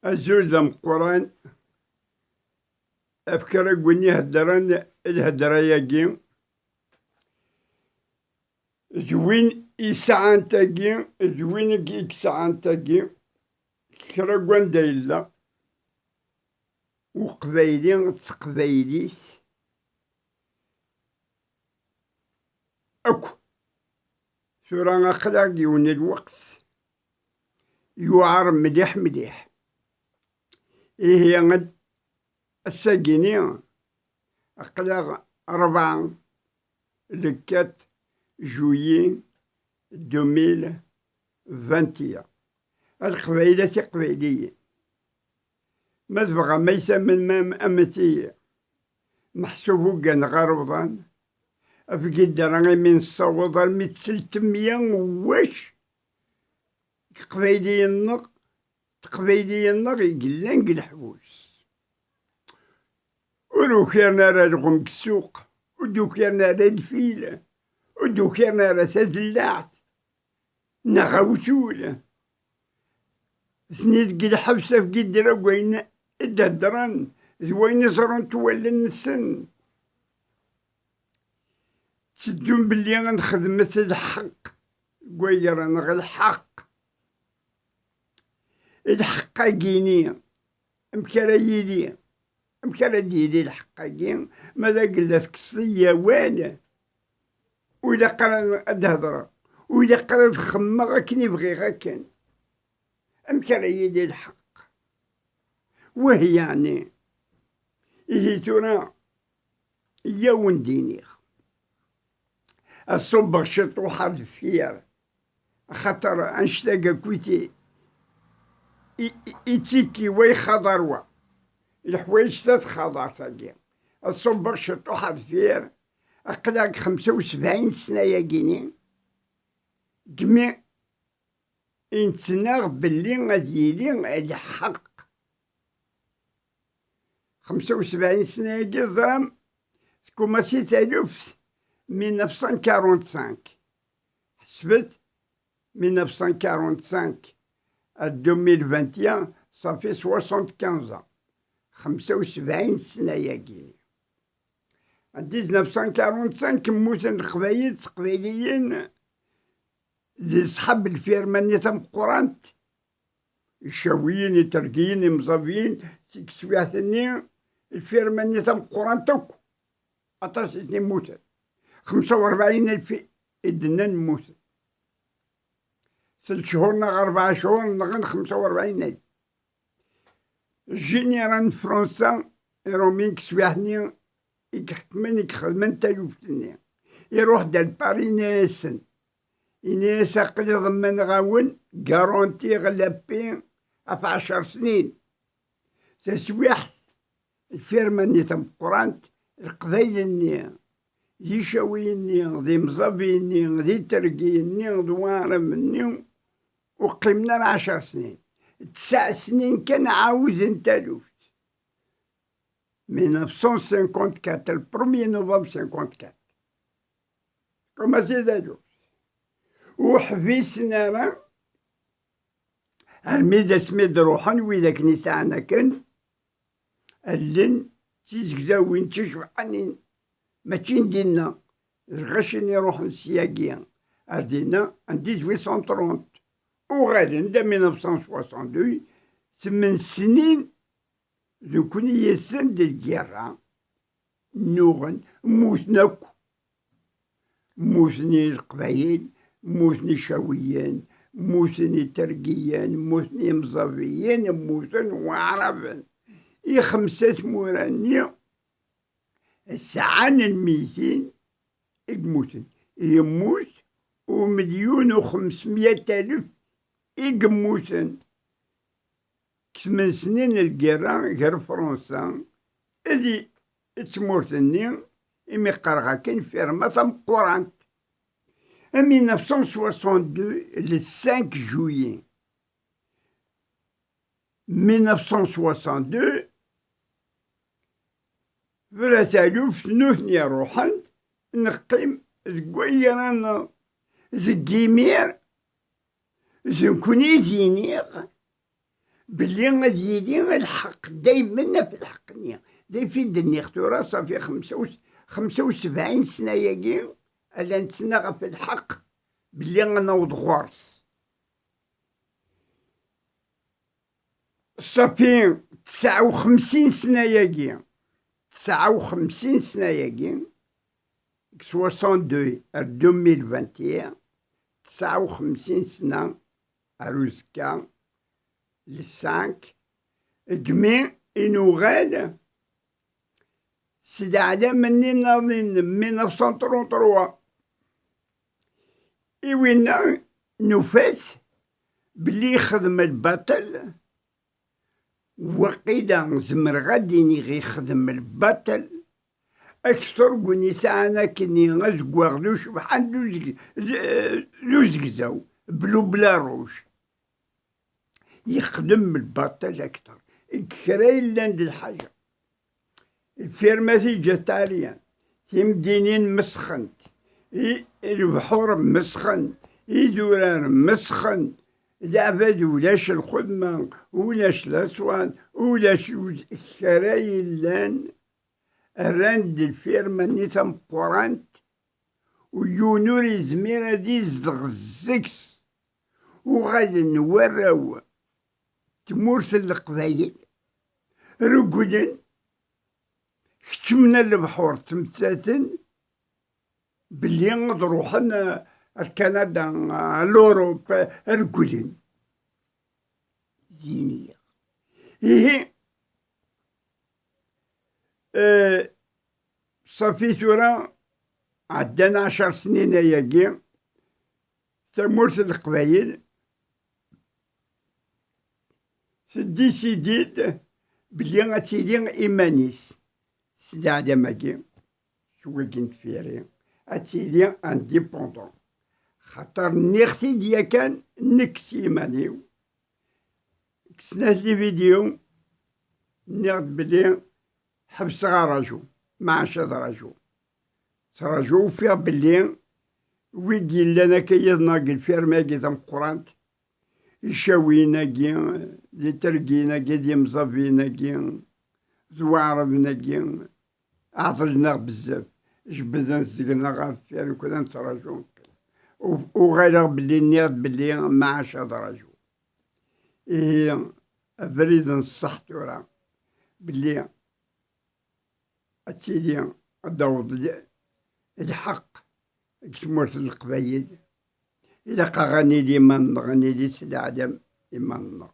Azul d ameqqran ɣef kra n win iheddren lhedra-agi, d win yesɛan tagi, d win i yesɛan tagi, kra n wanda yella uqbayli d teqbaylit akk. Tura aql-aɣ deg yiwen n lweqt yuɛer mliḥ mliḥ. Ihi ass-agi-nni aql-aɣ rebɛa le 4 juillet 2021. A Leqbayel a tiqbayliyin, ma tebɣam ay tamnem amet-iyi, meḥsub ugganeɣ arewḍan, ɣef giddra imi nessaweḍ armi d 300 wac Iqbayliyen-nneɣ, teqbayliyin-nneɣ i yellan deg leḥbus. Ur ukiren ara alɣem deg ssuq, ur d-ukiren ara lfil, ur d-ukiren ara tadellaɛt neɣ awtul. Atni deg lḥebs ɣef giddra n wayen i d-heddren d wayen i ẓrant wallen-nsen. Tteddun belli ad nxedmet lḥeqq deg wayer-nneɣ lḥeqq. Lḥeqq-agi-ni, amek ara yili? Amek ara d-yili lḥeqq-agi ma d agella tekkseḍ-iyi awal? Ur ilaq ara ad d-hedreɣ, ur ilaq ara ad xemmeɣ akken i bɣiɣ akken. Amek ara yili lḥeqq? Wah yeɛni, ihi tura yya-wen-d iniɣ. Ad ṣubbeɣ ciṭuḥ ar deffir, axaṭer annect-agi akkit ittikki wa ixaḍar wa. Leḥwayeǧ ta txaḍar tagi. Ad ṣubbeɣ ciṭuḥ ar deffir, aql-aɣ deg 75 sna-yagi-ni, degmi i nettnaɣ belli ad yili lḥeqq. 75 sna-agi teẓram tkumasi taluft 1945 ḥesbet 1945 à 2021 ça fait 75 ans 75 sna-agi. En 1945 mmuten leqbayel d teqbayliyin d ṣḥab lfirma-nni tameqqrant Icawiyen, Itergiyen, Imẓabiyen, seg teswiɛt-nni, lfirma-nni tameqqrant akk, aṭas i ten-immuten. 45,000 i d-nnan mmuten. 3 chuṛ neɣ 4 cchuṛ nɣan 45,000. Jiniral n Fransa, Iṛumiyen deg teswiɛt-nni i iḥekmen, i ixedmen taluft-nni, iruḥ-d ar Paris yenna-yasen, Ini-as aql-i ḍemmaneɣ-awen garantiɣ la paix ɣef ɛecṛ snin. Taswiɛt, lfirma-nni tameqqrant, leqbayel-nni, d icawiyen-nni, d imẓabiyen-nni, d itergiyen-nni, d waɛraben-nni, ur qqimen ara ɛecṛ snin. Ttesɛ snin kan ɛawden taluft. 1954, le 1er novembre 54. Commencé taluft. Ur ḥbisen ara armi d asmi d-ruḥen widak-nni sɛan akken allen d tizegzawin d ticebḥanin mačči n dinna lɣaci-nni ruḥen syagi ar dinna en 1830 uɣalen-d en 1962 tmen snin d nekkni yid-sen di lgirra nnuɣen mmuten akk mmuten Leqbayel, mmuten Icawiyen, mmuten Itergiyen, mmuten Imẓabiyen, mmuten Waɛraben. I xemsa tmura-nni sɛan lmeytin i yemmuten. Yemmut 1 500 000 i yemmuten. Deg tmen snin n lgirra gar Fransa d tmurt-nni imi qqareɣ akken firma tameqqrant. En 1962, le 5 juillet 1962, tefra taluft nutni ruḥen-d, neqqim deg wayyur-nneɣ. Deg yimir, d nekkni i d-iniɣ. Belli ad yili lḥeqq daymen ɣef lḥeqq-nni. D ayfi d-nniɣ tura, ṣafi 75 sna-agi ala nettnaɣ ɣef lḥeqq belli ad naweḍ ɣur-s. Ṣafi 59 sna-agi, 59 sna-agi, deg 62 ar 2021, 59 sna ar uzekka, le 5, degmi i nuɣal s leɛlam-nni n 1933. I winna nufa-t belli yexdem lbaṭel, waqila zemreɣ ad d-iniɣ yexdem lbaṭel akteṛ n win yesɛan akkenni azeggaɣ d ucebḥan d uzegzaw, bleu blanc rouge. Yexdem lbaṭel akteṛ deg kra yellan d lḥaǧa. Lfirmat i yeǧǧa Ṭṭalyan, timdinin mesxent, lebḥur mesxen, idurar mesxen, lɛbad ulac lxedma, ulac laswan, ulac kra yellan, rran-d lfirma-nni tameqqrant, u yiwen ur yezmir ad izdeɣ deg-s. Uɣalen warraw tmurt n Leqbayel, regglen, keččmen ar lebḥur ttmettaten belli ad ruḥen ar Kanada, ar Lurup, regglen. Diniɣ. Ihi, ṣafi tura ɛeddan ɛcer snin ayagi, tamurt n Leqbayel teddisidi-d belli ad tili iman-is s leɛlam-agi, s wagi n tfiri, ad tili indépendant. Xaṭer nniɣ-t-id yakan nekk s yiman-iw, deg snat les vidéos, nniɣ-d belli ḥebseɣ araju, maɛac ad rajuɣ. Ttrajuɣ ufiɣ belli wigi yellan akka yid-neɣ deg lfirma-agi tameqqrant, Icawiyen-agi, d Itergiyen-agi, d Yemẓabiyen-agi, d Waɛraben-agi, ɛeḍlen-aɣ bezzaf, jebden deg-neɣ ɣer deffir, nekkni nettraǧu. Uɣaleɣ belli nniɣ-d belli maɛac ad raǧuɣ. Ihi abrid n ṣṣeḥ tura, belli ad tili ad d-taweḍ lḥeqq deg tmurt n Leqbayel, ilaq-aɣ ad nili iman-nneɣ, ad nili s leɛlam iman-nneɣ.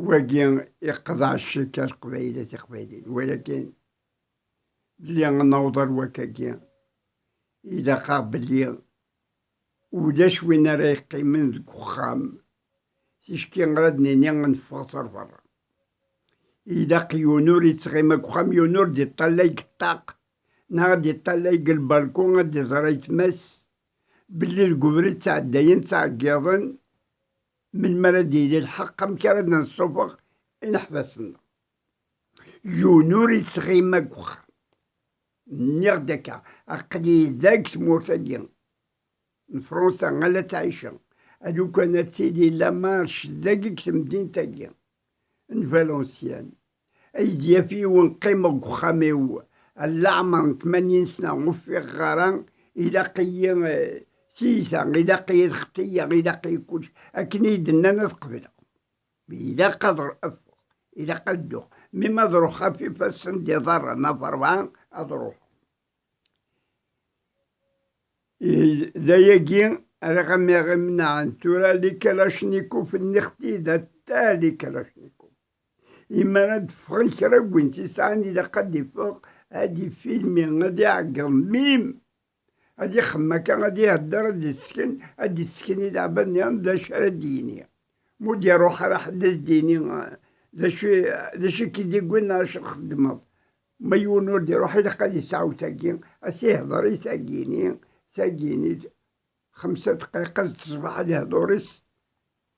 Wagi iqḍeɛ ccek a Leqbayel a Tiqbayliyin, walakin belli ad naweḍ ar wakagi, ilaq-aɣ belli ulac win ara yeqqimen deg uxxam ticki ara d-nini ad neffeɣ ar berra. Ilaq yiwen ur yettɣima deg uxxam, yiwen ur d-iṭallay deg ṭṭaq, neɣ ad d-iṭallay deg lbalku ad d-iẓer ayetma-s belli deg ubrid ttɛeddayen ttɛeggiḍen melmi ara d-yili lḥeqq amek ara d-nessufeɣ ineḥbas-nneɣ. Yiwen ur yettɣima deg uxxam. Nniɣ-d akka, aql-i da deg tmurt-agi n Fransa ala ttɛiceɣ, alukan ad tili la marche dagi deg temdint-agi n Valenciennes, ay d-yaf yiwen qqimeɣ deg uxxam-iw ar leɛmer n tmanyin sna, ufiɣ ara ilaq-iyi tiyita, ilaq-iyi lexṭiyya, ilaq-iyi kullec, akken i yi-d-nnan ad qebleɣ. Ilaq ad ffɣeɣ, ilaq ad dduɣ. Mi ma ad ruḥeɣ ɣef ifassen d iḍarren ɣef rebɛa ad ruḥeɣ. D ayagi ara ɣ-imneɛen tura les kalachnikov nniɣ-t-id ata les kalachnikov. Imi ara d-ffɣen kra n win tt-isɛan ilaq ad d-iffeɣ, ad ifilmi, ad iɛeggeḍ mim ad ixemmem akka, ad ihedder, ad d-isken, ad d-isken i lɛebad nniḍen d acu ara d-yini. Ma ur d-iruḥ ara ḥedd ad d-yini d acu d acu i k-id-iwwin neɣ acu txeddmeḍ. Ma yiwen ur d-iruḥ ilaq ad yesɛu tagi, ad s-ihder i tagi-ni, tagi-ni, xemsa dqayeq ad d-teṣbeḥ ad ihdur-is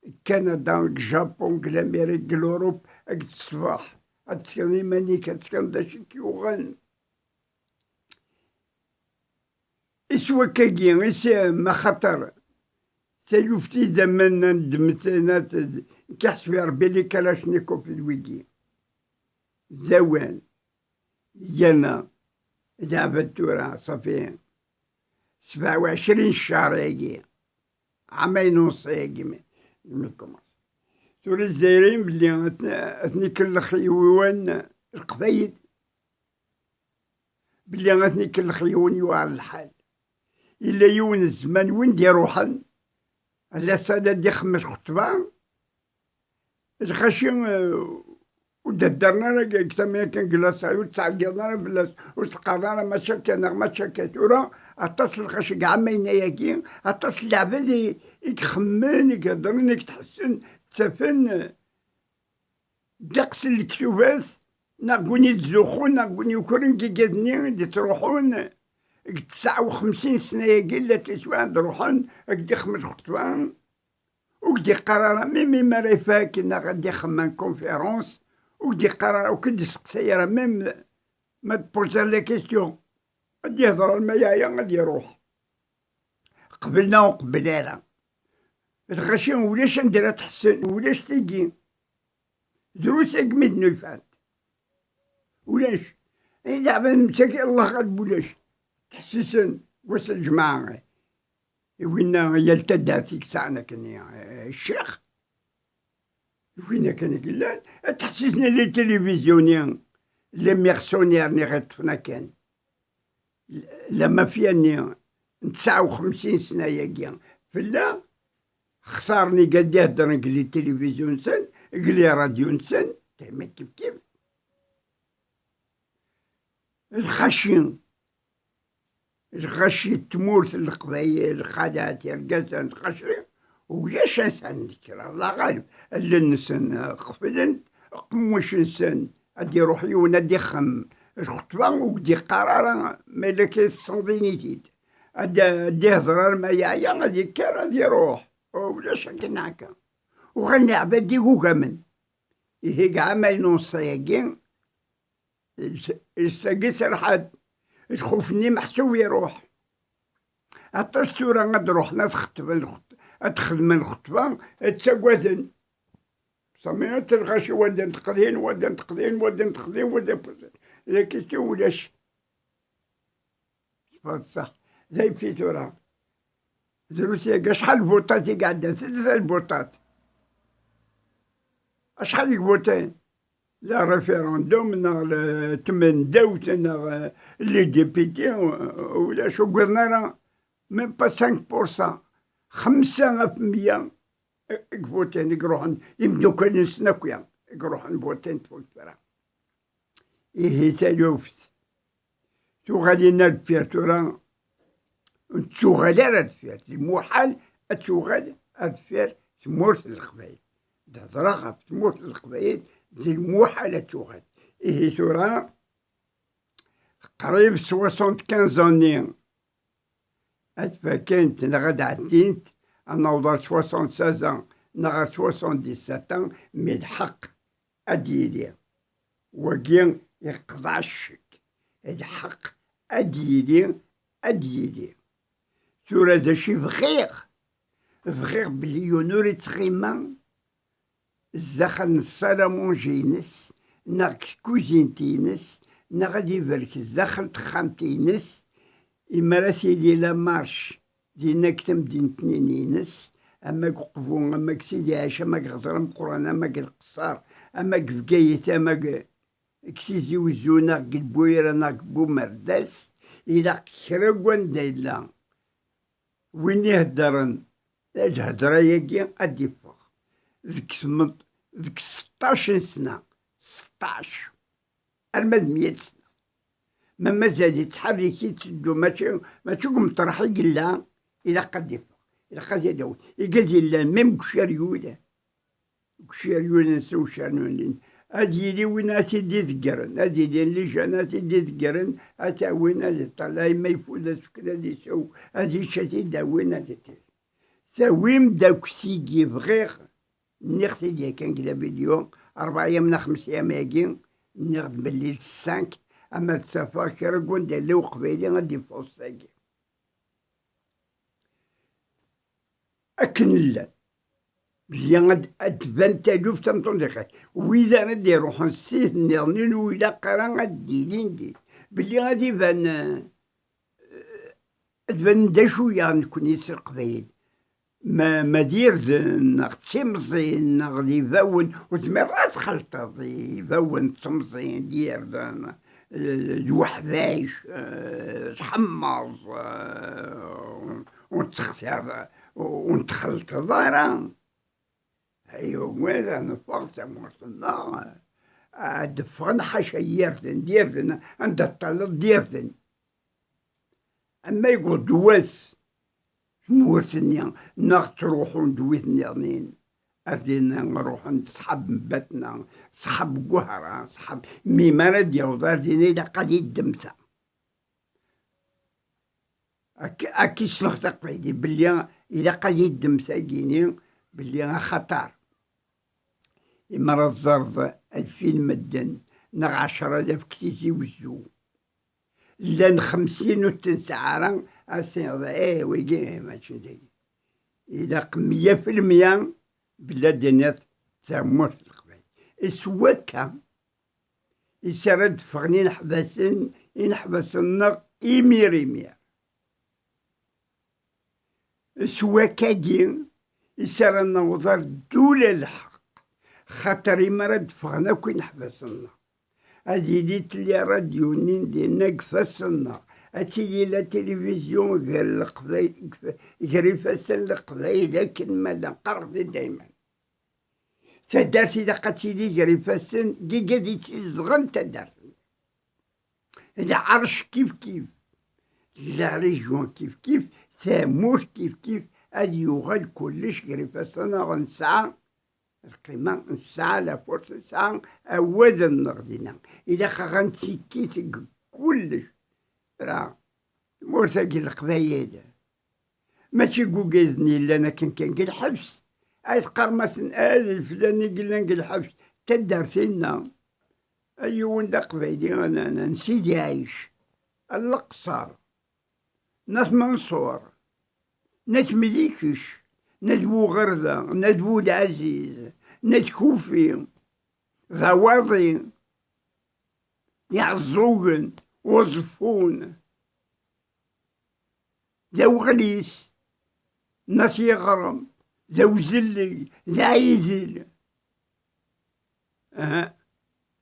deg Kanada, deg Japun, deg Lamirik, deg Lurup, ad d-teṣbeḥ, ad teskeḍ iman-ik, ad teskeḍ d acu i k-yuɣen. Iswakkagi, axaṭer Taluft idammen ndemmet nkeḥseb Rebbi li kalachnikov d wigi. D awal. Yerna lɛebd tura ṣafi 27 ccaṛ-agi, ɛamayen ونص-agi mi commence. Tura Izzayriyen belli ad ten-ikellex yiwen Leqbayel, belli ad ten-ikellex yiwen yuɛer lḥal. Yella yiwen zzman win d-iruḥen, la salle ad d-ixemmel lxeṭba, lxaci ur d-heddren ara deg tama kan deg la salle, ur ttɛeggiḍen ara fell-as, ur s-qqaren ara mačči akka neɣ mačči akka. Tura aṭas n lxaci deg ɛamayen-ayagi, aṭas n leɛbad i ixemmen, i iheddren, i yetḥessen, ttafen ddeqs n lektubat neɣ deg win yettzuxxun neɣ deg win yukren deg yigaden-nni i d-yettruḥun deg 59 sna-agi la tiswiɛa d-ruḥen ad k-d-ixemmel lxeṭba ur k-d-iqqar ara même mi ara ifak neɣ ad d-ixemmel une conférence ur k-d-iqqar ara ur k-d-isteqsay ara même ma t-poser la question ad d-ihder alma yeɛya ad iruḥ qbel neɣ uqbel ara lɣaci ulac anda ara tḥessen ulac tigi drus agi mi d-nulfant ulac leɛbad msaki Allah ɣaleb ulac tḥessisen wass lǧemɛa winna yal taddart i yesɛan akkenni ccix win akken i yellan ad tḥessisen les télévisions les mercenaires-nni ɣ-iṭṭfen akken la mafia-nni n 59 sna-agi fell-aɣ xtaren i ad d-iheddren deg les télévisions-nsen deg les radios-nsen dayma kif kif lxaci lxaci n tmurt n Leqbayel lxalat irgazen lxaci ulac ansa n kra Allah ɣaleb allen-nsen qeflent aqemmuc-nsen ad d-iruḥ yiwen ad d-ixem lxeṭba ur k-d-iqqar ara ma yella ka tessneḍ ini-t-id ad d-ihder arma yeɛya ad yekker ad iruḥ ulac akken akka uɣalen leɛbad d igugamen ihi deg ɛamayen unṣi-agi Lsagi serḥen, lxuf-nni meḥsub iruḥ. Aṭas tura ad ruḥen ad xetben, ad xedmen lxeṭba, ttagaden. Sami ad lɣaci wadan teqdin, wadan teqdin, wadan teqdin, wadan la question ulac. Ṣṣeḥ, d ayfi tura. Drus yagi acḥal lbuṭat i iɛeddan, tlata lbuṭat. Acḥal i ibuṭin? La référendum neɣ tmendawt neɣ les députés ulac ugaden ara même pas 5% 5% i ivotin i iruḥen imeddukkal-nsen akk ya i iruḥen votin tfukra. Ihi taluft tuɣalin ar deffir tura ur nettuɣal ara ar deffir lmuḥal ad tuɣal ar deffir tmurt n Leqbayel. D-hedreɣ ɣef tmurt n Leqbayel d lmuḥal ad tuɣal. Ihi tura qrib 75 années ad fakent neɣ ad ɛeddint ad naweḍ ar 76 ans neɣ ar 77 ans mais lḥeqq ad d-yili wagi iqḍeɛ ccek lḥeqq ad d-yili ad d-yili tura d acu i bɣiɣ bɣiɣ belli yiwen ur ittɣima zdaxel n salle à manger-ines neɣ deg tkuzint-ines neɣ ad iberk zdaxel texxamt-ines imi ara tili la marche dinna deg temdint-nni-ines ama deg Uqbu ama deg Sidi Ɛic ama deg Ɣeẓra Meqqran ama deg Leqser ama deg Bgayet ama deg Tizi Uzzu neɣ deg Lbuyra neɣ deg Bumerdas ilaq kra n wanda yella win iheddren lhedra-agi ad d-iffeɣ deg 16 n sna 16 arma d 100 sna ma mazal yettḥerrik itteddu mačči mačči deg umeṭreḥ i yella ilaq ad d-iffeɣ ilaq ad yawi igad yellan même deg uceryul deg uceryul-nsen uceryul ad yili win ad t-id-ideggren ad ilin lijan ad t-id-ideggren ad t-awin ad iṭallay ma ifud ad fken ad isew ad yečč ad t-id-awin ad iṭil tawim-d akk tigi bɣiɣ nniɣ-t-id yakan deg la vidéo 4 yam neɣ 5 yam-agi nniɣ-d belli d 5 ama d tafeɣ kra n wanda yella uqbayli ad d-iffeɣ tagi. Akken llan belli ad tban taluft am tundiqit. Wid ara d-iruḥen s tid-nniḍen ur ilaq ara ad d-ilin din. Belli ad iban ad banen d acu-yaɣ nekkni s Leqbayel. Ma d irden neɣ d timẓin neɣ d ibawen, ur tezmireḍ ad txelṭeḍ ibawen d temẓin d yirden d weḥbac d ḥemmeẓ, ur tettextireḍ, ur netxelṭeḍ ara. Ayugad ad neffeɣ d tamurt-nneɣ, ad d-ffɣen ḥaca yirden d yirden, anda teṭṭaleḍ d irden. Amma yewweḍ-d wass tmurt-nni neɣ ttruḥun-d wid-nniḍen ar dinna, ruḥen-d ṣḥab n Batna, ṣḥab n Wehran, ṣḥab mi ara d-yaweḍ ar dinna ilaq ad yeddem ta. Akka i ssneɣ taqbaylit belli ilaq ad yeddem tagini belli axaṭer imi ara teẓreḍ 2000 medden neɣ 10,000 deg Tizi Wezzu, llan 50 ur ten-tesɛi ara, ad s-tiniḍ eh wigi mačči dagi. Ilaq 100% belli ad d-tiniḍ d tamurt n Leqbayel. S wakka i s ara d-ffɣen ineḥbasen-nneɣ imir imir. S wakka-agi i s ara naweḍ ar ddula lḥeqq, xaṭer imi ara d-ffɣen akk ineḥbasen-nneɣ, ad yili tli rradyu-nni dinna deg ifassen-nneɣ, ad tili la télévision gar leqbayel, gar ifassen n Leqbayel akken ma llan, qqareɣ-t-id daymen. Taddart ilaq ad tili gar ifassen n yigad i tt-izedɣen taddart-nni. Lɛerc kifkif, la région kifkif, tamurt kifkif, ad yuɣal kullec gar ifassen-nneɣ, nesɛa lqima, nesɛa la force, nesɛa awal-nneɣ dinna. Ilaq-aɣ ad nettikki deg kullec. Ra, tmurt-agi n Leqbayel, mačči deg ugad-nni yellan akken kan deg lḥebs, ay teqqarem-asen ad leflan i yellan deg lḥebs, taddart-inna, a yiwen d aqbayli n Sidi Ɛic, a Leqser, n At Manṣur, n At Mlikec, n At Buɣerda, n At Bulɛaziz, n At Kufi, d Awaḍi, Iɛeẓẓugen, Uẓeffun, d Awɣlis, n At Yiɣrem, d Awzelleg, d Ɛidel. Aha,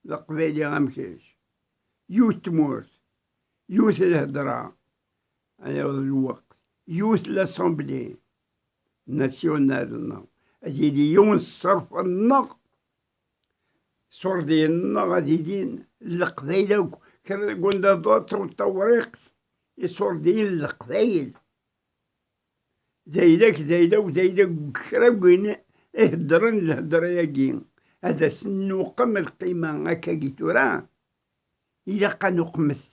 d aqbayli am kečč. Yiwet tmurt, yiwet lhedra, ad yaweḍ lweqt, yiwet l'assemblée nationale-nneɣ, ad yili yiwen ṣṣerf-nneɣ, ṣurdiyen-nneɣ ad ilin Leqbayel akk, kra deg wanda tawriqt, iṣurdiyen n Leqbayel. D ayla-k, d ayla-w, d ayla n kra n win iheddren lhedra-agi. Ad asen-nuqem lqima akkagi tura, ilaq ad nuqmet.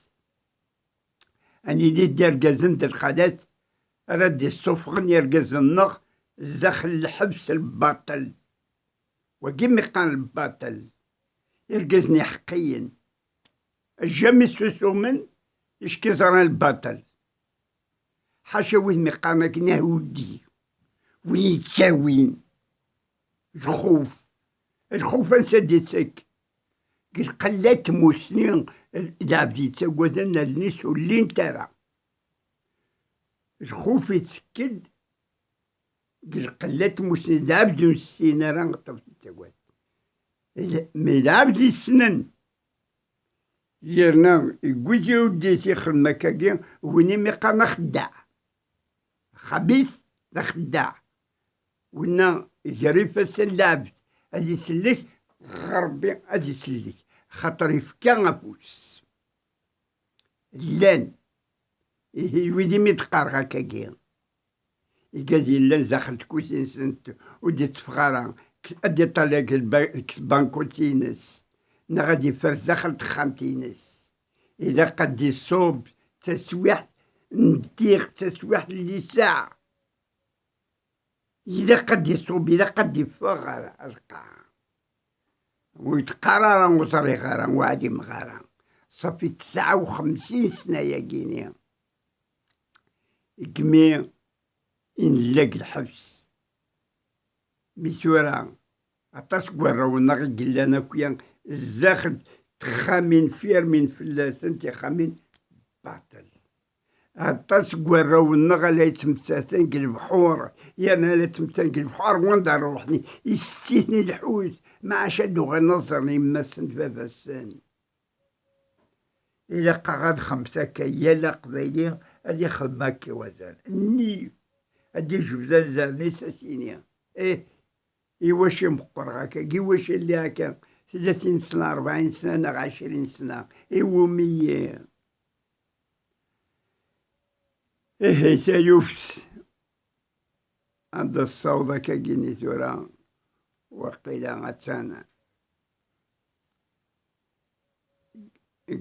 Ad nili d irgazen d lxalat ara d-issufɣen irgazen-nneɣ zdaxel lḥebs lbaṭel. Wagi mi qqaren lbaṭel, irgazen iḥeqqiyen, jamais ssusumen icki ẓran lbaṭel. Ḥaca wid mi qqaren akken ahuddi, win yettawin lxuf, lxuf ansa d-ittek? Deg lqella n tmusni, lɛebd yettagaden allen-is ur llint ara. Lxuf ittekk-d deg lqella n tmusni, lɛebd ur nessin ara aṭas yettagad. Mi lɛebd yessnen, yerna yewwi-d yiwet ixdem akkagi, win imi qqaren axeddaɛ, xabit d axeddaɛ, winna gar ifassen lɛebd ad isellek, Rebbi ad isellek, xaṭer ifka afus. Llan ihi wid imi d-qqareɣ akkagi, igad yellan zdaxel tkuti-nsent ur d-itteffeɣ ara, ad d-iṭalli deg tbankut-ines neɣ ad yeffer zdaxel texxamt-ines. Ilaq ad d-iṣubb taswiɛt n ddiq, taswiɛt n lisaɛ. Ilaq ad d-iṣubb, ilaq ad d-iffeɣ ɣer lqaɛa. Ur yettqar ara, ur ẓriɣ ara, ur ɛlimeɣ ara. Ṣafi 59 sna-yagi-ni. Gmi i nella deg lḥebs. Mi tura aṭas n warraw-nneɣ i yellan akya zdaxel texxamin firmin fell-asen tixxamin baṭel. Aṭas n warraw-nneɣ ala yettmettaten deg lebḥur, yerna ala ttmettaten deg lebḥur wanda ara ruḥen isett-iten lḥut, maɛac ad uɣalen ad ẓren yemma-tsen d baba-tsen. Ilaq-aɣ ad nxemmet akka, yal aqbayli ad ixdem akka i wazal. Nnif, ad d-ijbed anzaren-is ad s-yini, eh, iwac i meqqreɣ akka, iwac i lliɣ akka, 30 sna, 40 sna neɣ 20 sna, iwumi-yi? Ihi taluft anda tessaweḍ akka-gini tura, waqila attan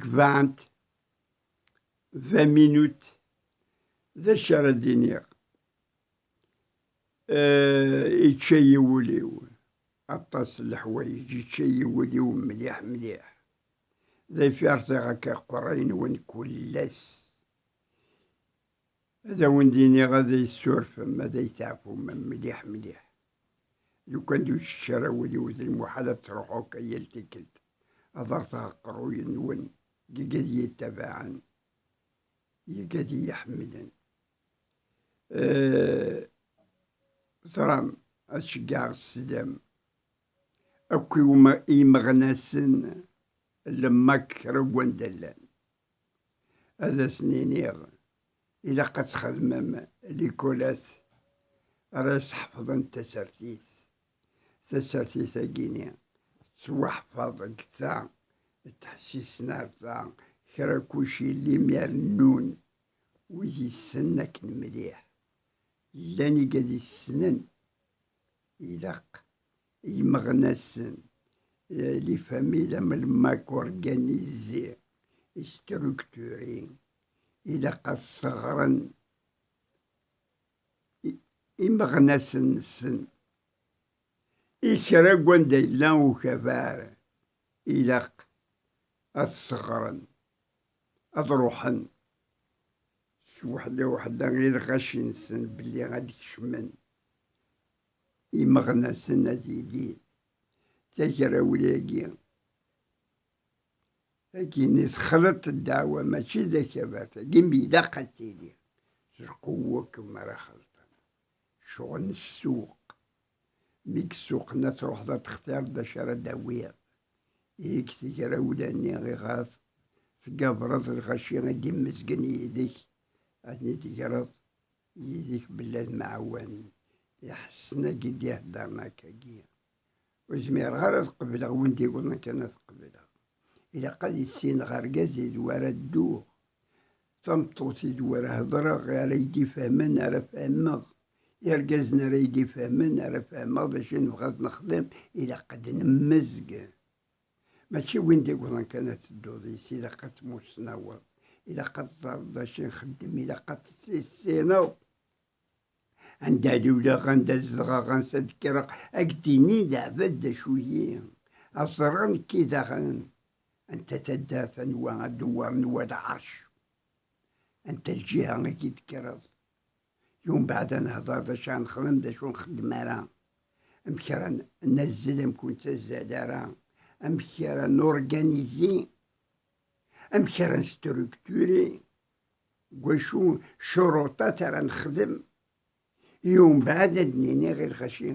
Gbaɛent 20 minutes, d acu ara d-iniɣ? Yečča-yi wul-iw aṭas n leḥwayeǧ, yečča-yi wul-iw mliḥ mliḥ. D ayfi rẓiɣ akka iqerray-nwen kul ass. Ad awen-d-iniɣ ad iyi-tessurfem, ad iyi-teɛfum mliḥ mliḥ. Lukan d ur yečči ara wul-iw d lmuḥal ad truḥu akka yal tikkelt. Ad rẓeɣ aqerruy-nwen deg ad iyi-ttabaɛen, deg ad iyi-ḥemmlen. Ẓram ad ceggɛeɣ sslam akk i yimeɣnasen lemmak kra n wanda llan. Ad asen-iniɣ ilaq ad txedmem likulat ara yesḥefḍen tasertit. Tasertit-agi-ni tettwaḥfaḍ deg ta, ttḥessisen ar ta, kra kulci limir nnun wid yessnen akken mliḥ. Llan igad yessnen, ilaq imeɣnasen, les familles am lmak organisé et structuré, ilaq ad sseɣren imeɣnasen-nsen i kra n wanda yella ukabar, ilaq ad sseɣren, ad ruḥen s weḥda weḥda i lɣaci-nsen belli ad d-kecmen imeɣnasen ad ilin tagrawla-agi. Tagini texleṭ ddeɛwa, mačči d akabar, tagi mi ilaq ad tili s lqewwa kem ara xelṭen. Ccɣel n ssuq, mi yessuqen ad truḥeḍ ad textireḍ d acu ara d-tawiḍ. Deg tegrawla-nni iɣef tgabreḍ lɣaci i d-immezgen yid-k, ad ten-id-tegreḍ yid-k belli ad mɛawanen. Iḥessen-agi d-iheddren akkagi. Ur zmireɣ ara ad qebleɣ win d-iwwḍen kan ad t-qebleɣ. Ilaq ad issineɣ argaz i d wara dduɣ, tameṭṭut i d wara hedreɣ, ara yi-d-ifehmen, ara fehmeɣ, irgazen ara yi-d-ifehmen, ara fehmeɣ d acu i nebɣa ad nexdem, ilaq ad nemmezg. Mačči win d-iwwḍen kan ad tedduḍ yis, ilaq ad tmussnaweḍ, ilaq ad teẓreḍ d acu i nxeddem, ilaq ad t-tissineḍ. Anda luleɣ, anda zedɣeɣ, ansa d-kkreɣ, ad k-d-ini leɛbad d acu-yi. Ad ẓreɣ nekki daɣen anta taddart, anwa adewwar, anwa lɛerc, anta lǧiha i k-id-kkreḍ. Yiwen baɛd ad nehder d acu ara nexdem, d acu ur nxeddem ara, amek ara nazzel, amek ur nettazzal ara, amek ara nurganizi, amek ara nestrukturi, deg wacu ccuruṭat ara nexdem. Yiwen baɛd ad d-nini i lɣaci,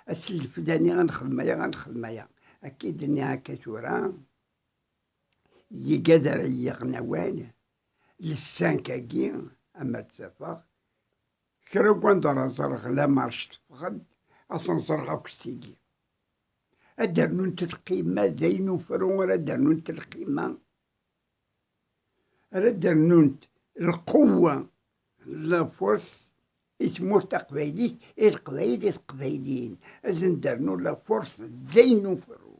ass leflani ad nexdem aya, ad nexdem aya. Akka i d-nniɣ akka tura, yigad ara yaɣen awal, lessank-agi, ama d tafeɣ, kra n wanda ara ẓreɣ la marche teffeɣ-d, ad ten-ẓreɣ akk s tigi. Ad d-rnunt lqima, d ayen ufru ara d-rnunt lqima, ara d-rnunt lqewwa, la force i tmurt taqbaylit, i leqbayel, i teqbayliyin. Ad sen-d-rnu la force, d ayen ufru.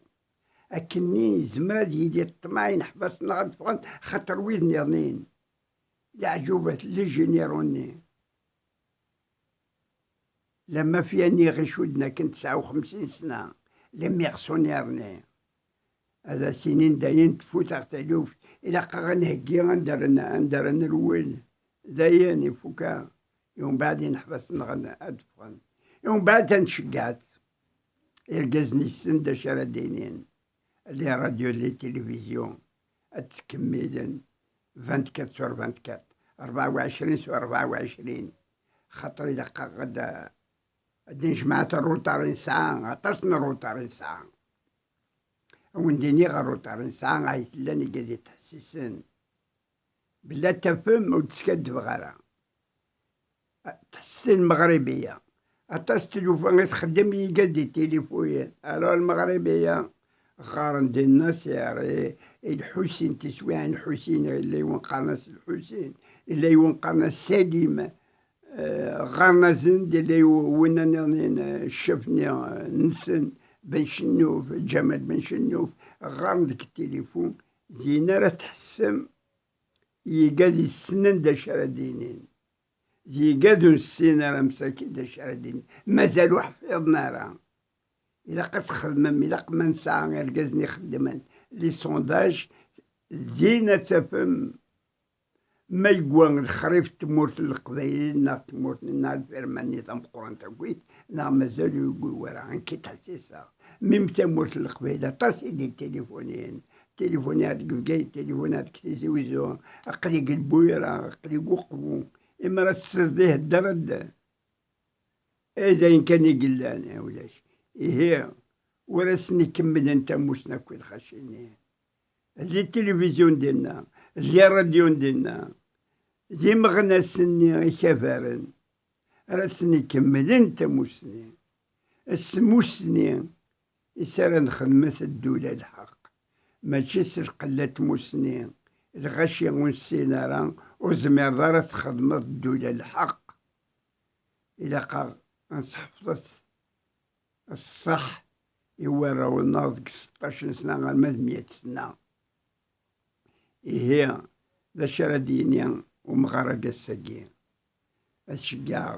Akkenni yezmer ad yili ṭṭmeɛ ineḥbasen-nneɣ ad d-ffɣen, xaṭer wid nniḍen, leɛǧubat, les généraux-nni, la mafia-nni ɣ-icudden akken 59 sna, les mercenaires-nni, ad as-inin dayen tfut-aɣ taluft, ilaq-aɣ ad nheggi anda ara nerwel, dayen ifuka, i umbeɛd ineḥbasen-nneɣ ad d-ffɣen, i umbeɛd ad nceggeɛ. Irgazen yessen d acu ara d-inin. Les radios, les télévisions ad ttkemmilen 24 sur 24, 24 sur 24, xaṭer ilaq-aɣ ad d-nejmeɛ retard i nesɛa, aṭas n retard i nesɛa. Ad wen-d-iniɣ retard i nesɛa ay tellan igad yettḥessisen belli ad tafem ur d-skaddbeɣ ara. Tḥesset Lmeɣribiya, aṭas n tlufa i txeddem i yigad di tilifuyen. Alors Lmeɣribiya ɣɣaren-d i Nasir, i Lḥusin, tiswiɛin Lḥusin, yella yiwen qqaren-as Lḥusin, yella yiwen qqaren-as Salim, ɣɣaren-asen-d, yella winna nniḍen ccaf-nni nsen, Ben Cennuf, Ǧamal Ben Cennuf, ɣɣaren deg tilifun, din ara tḥessem yigad yessnen d acu ara d-inin. D yigad ur nessin ara msaki d acu ara d-inin. Mazal ur ḥfiḍen ara. Ilaq ad txedmem, ilaq ma nesɛa irgazen ixeddmen les sondages, din ad tafem ma yewwa lexrif n tmurt n Leqbayel neɣ tmurt neɣ lfirma-nni tameqqrant akkit, neɣ mazal ur yewwi wara. Nekk ttḥessiseɣ. Mim tamurt n Leqbayel aṭas i d-ittilifuniyen. Tilifuniɣ deg Bgayet, tilifuniɣ deg Tizi Uzzu, aql-i deg Lbuyra, aql-i deg Uqbu. Imi ara tesliḍ ihedder-d, d ayen kan i yellan, ulac. Ihi, ur asen-ikemmlen tamusni akk i lxaci-nni. Les télévisions dinna, les radios dinna, d imeɣnasen-nni ikabaren ara asen-ikemmlen tamusni. S tmusni i s ara nxedmet ddula lḥeqq, mačči s lqella n tmusni, lɣaci ur nessin ara, ur tezmireḍ ara ad txedmeḍ ddula lḥeqq. Ilaq-aɣ ad nesḥefḍet ṣṣeḥ i warraw-nneɣ deg 16 n sna arma d 100 sna. Ihi, d acu ara d-yini umɣar-agi ass-agi? Ad ceggɛeɣ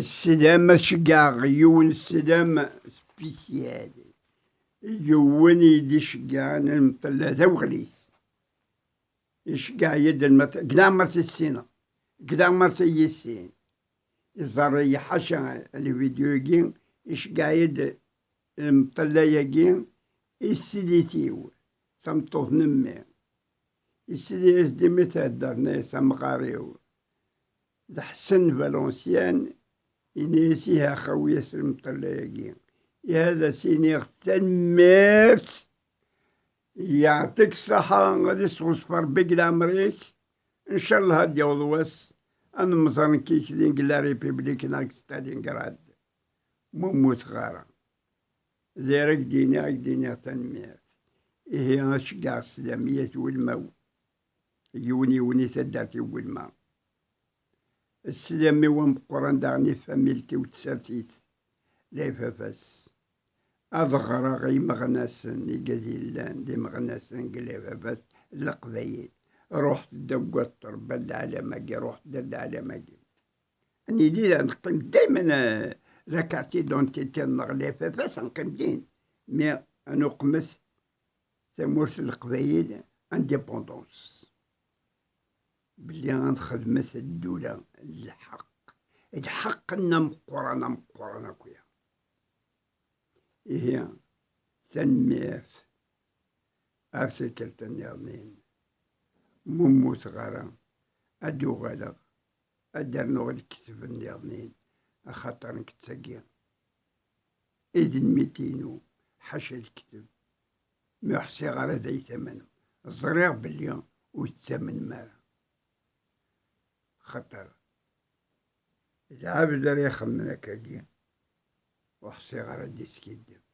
sslam, ad ceggɛeɣ yiwen sslam spécial, yiwen i yi-d-iceggɛen lemṭella d awɣlis. Iceggeɛ-iyi-d lmeṭ, deg leɛmer t-issineɣ, deg leɛmer t-iyi-issin. Iẓerr-iyi ḥaca lvidyu-agi, iceggeɛ-iyi-d lemṭella-agi i tsilit-iw, tameṭṭut n mmi. Isli-as-d imi thedder, tenna-yas amɣar-iw d Ḥsen Valenciennes, yenna-yas ihi ax awi-yas lemṭella-agi. Ihi ad as-iniɣ tanemmirt, yeɛṭik ṣṣaḥa, ad isɣezf Rebbi deg leɛmer-ik, ncallah ad d-yaweḍ wass ad nemẓer nekk din deg la République neɣ deg Stalingrad, ma ur mmuteɣ ara. D ara k-d-iniɣ, ad k-d-iniɣ tanemmirt. Ihi ad ceggɛeɣ sslam i at Welmaw, yiwen yiwen i taddart-iw Welma. Sslam-iw ameqqran daɣen i tfamilt-iw d tsertit, la FFS. Ad ɣreɣ i yimeɣnasen i yellan d imeɣnasen deg la FFS n Leqbayel. Ruḥet-d aggadet Rebbi leɛlam-agi, ruḥet-d leɛlam-agi. Nili ad neqqim daymen la carte d'identité nneɣ la FFS ad neqqim din mi ad nuqmet tamurt n Leqbayel indépendance belli ad nxedmet ddula lḥeqq lḥeqq-nni ameqqran ameqqran akk ya. Ihi tanemmirt ar tikkelt nniḍen ma mmuteɣ ara ad d-uɣaleɣ ad d-rnuɣ lekdeb nniḍen axaṭer nekk d tagi i d lmit-inu ḥaca lekdeb mi ur ḥsiɣ ara d aytamanem ẓriɣ belli ur tettamnem ara xaṭer lɛebd ara ixemmen akkagi ur ḥsiɣ ara ad d-iskiddeb.